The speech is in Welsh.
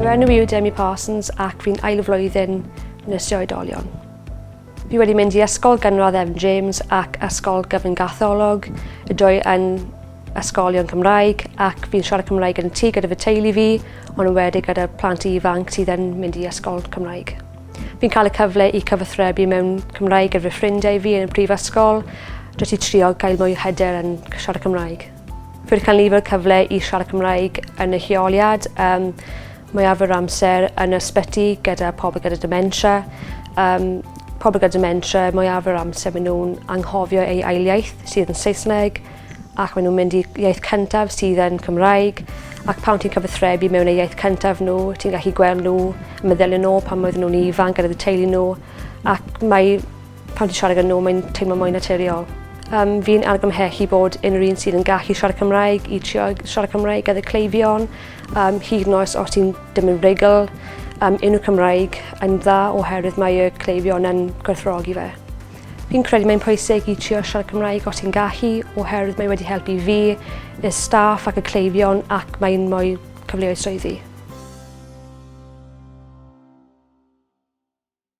Fy enw i yw Demi Parsons ac fi'n ail flwyddyn nyrsio oedolion. Fi wedi mynd i Ysgol Gynradd Evan James ac Ysgol Gyfun Gatholog, y dwy yn ysgolion Cymraeg ac fi'n siarad Cymraeg yn y tŷ gyda fy teulu fi, ond yn wedi gyda plant ifanc sydd yn mynd i ysgol Cymraeg. Fi'n cael y cyfle i cyfathrebu mewn Cymraeg gyda fy ffrindiau fi yn y prifysgol, jyst i trio gael mwy o hyder yn siarad Cymraeg. Fi wedi cael nifer o cyfle i siarad Cymraeg yn y lleoliad. Um, mwyaf o'r amser yn y ysbyty gyda pobl gyda dementia. Um, pobl gyda dementia, mwyaf o'r amser maen nhw'n anghofio ei ailiaith sydd yn Saesneg ac maen nhw'n mynd i iaith cyntaf sydd yn Cymraeg ac pan ti'n cyfathrebu mewn eu iaith cyntaf nhw, ti'n gallu gweld nhw, meddyliau nhw pan oedden nhw'n ifanc gyda teulu nhw ac mae Pan ti'n siarad gyda nhw, mae'n teimlo mwy naturiol. Um, fi'n argymhellu bod unrhyw un sydd yn gallu siarad Cymraeg i trio siarad Cymraeg gyda cleifion, um, hyd yn oes os ti'n dim yn rhugl, um, unrhyw Cymraeg yn dda oherwydd mae y cleifion yn gwerthfawrogi fe. Fi'n credu mae'n pwysig i trio siarad Cymraeg os ti'n gallu oherwydd mae wedi helpu fi, y staff ac y cleifion ac mae'n mwy cyfleoedd swyddi.